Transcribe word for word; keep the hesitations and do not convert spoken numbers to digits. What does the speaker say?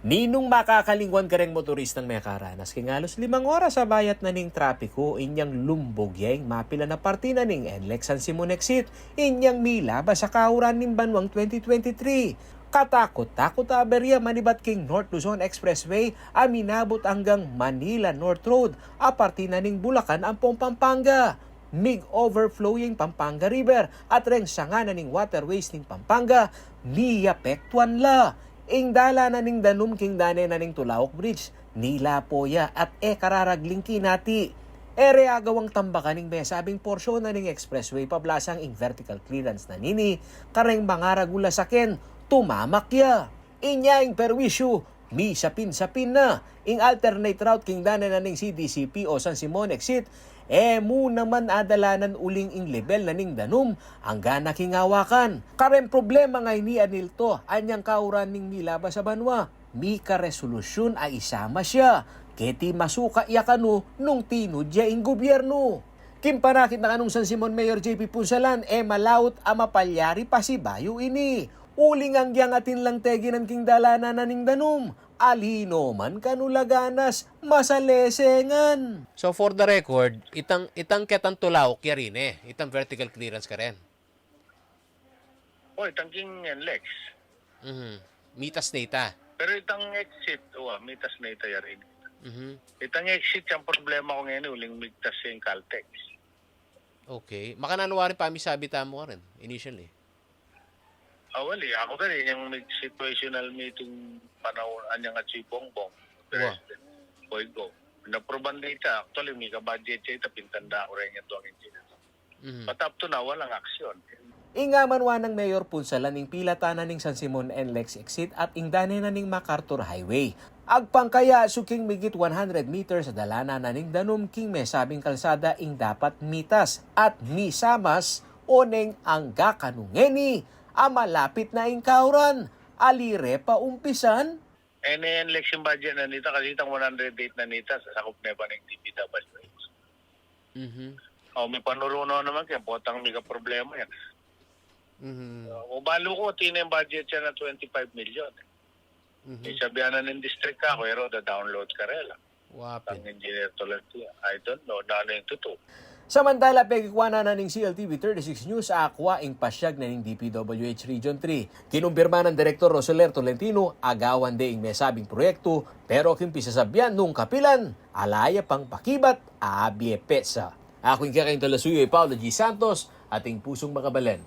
Ninung makakalingwan kareng motoristang mekaranas king alos limang oras a bayat na ning trapiku, inyang lumbug ya ing mapilan a parti na ning NLEX San Simon Exit, inyang milabas a kauran ning banuang twenty twenty-three. Katakut-takut a aberya manibat king North Luzon Expressway a minabut anggang Manila North Road a parti na ning Bulacan ampong Pampanga. Mig-overflow ya ing Pampanga River at reng sanga na ning waterways ning Pampanga, miyapektuan la. Ing dalan na ning danum king dane na ning Tulaok Bridge, nilapo ya at e kararagling kinati. E re agawang tambakan ing mesabing porsyon na ning expressway pablasang ing vertical clearance na nini kareng mangaragul a saken, tumamak ya. Inya ing perwisyu, misapin-sapin na. Ing alternate route king dane na ning CDCP o San Simon Exit, e mu naman adalanan uling ing lebel na ning danum angga na king awakan. Kareng problema ngeni, anilto, anyang kauran ning milabas a banua, mika resolusyun a isama ya. Keti masuka ya kanu nung tinud ya ing gubyernu. King panakit na kanung San Simon Mayor JP Punsalan, e malaut a mapalyari pasibayu ini. Uling anggyang atin lang teginan king dalanan na ning danum, ali no man kanu la ganas, masalesengan. So for the record, itang, itang ketang Tulaok yari ne, itang vertical clearance karen. O, itang king NLEX. Mhm. Mitas na ita. Pero itang exit, wa, mitas na ita yari. Mhm. Itang exit, yang problema ku ngeni, uling migtas ya ing Caltex. Okay. Makananu waring pamisabi tamu karin, initially? Awali, aku kari, yang situational meeting panaun, anyang atsu i Bongbong, Wa. President Boy Go. Pinaproban na ita, actually, mika budget ya ita, pintanda ku reng ing duang engineer. Mhm. But up to now, walang aksyon. Ing amanwa nang Mayor Punsalan ing pilatan na ning San Simon NLEX exit at ing dane na ning MacArthur Highway. Agpang kaya su king migit one hundred meters a dalanan na ning danum king mesabing kalsada ing dapat mitas at misamas, oneng angga kanu ngeni a malapit na ing kauran, ali re pa umpisan. E ne NLEX ing budget na nita kasi itang one hundred eight na nita, sasakup ne pa ning DPWH. Mhm. O, mipanuru no naman kaya, potang mika problema yan. Mhm. O, balu ku, atin ne budget ya na twenty-five million. Mhm. Isabian na ning district aku, e ro, da-download ka re la. Wapin. Ang Engineer Tolentino, I don't know, nanu ing tutu. Samantala, pekikwanan na ning CLTV thirty-six News a akwa ing pasyag na ning DPWH Region three. Kinumpirma nang Direktor Roseler Tolentino a gawan de ing mesabing proyektu, pero king pisasabian nung kapilan, ala ya pang pakibat a abie petsa. Aku ing kekayung talasuyu i Paulo G. Santos, ating pusung makabalen.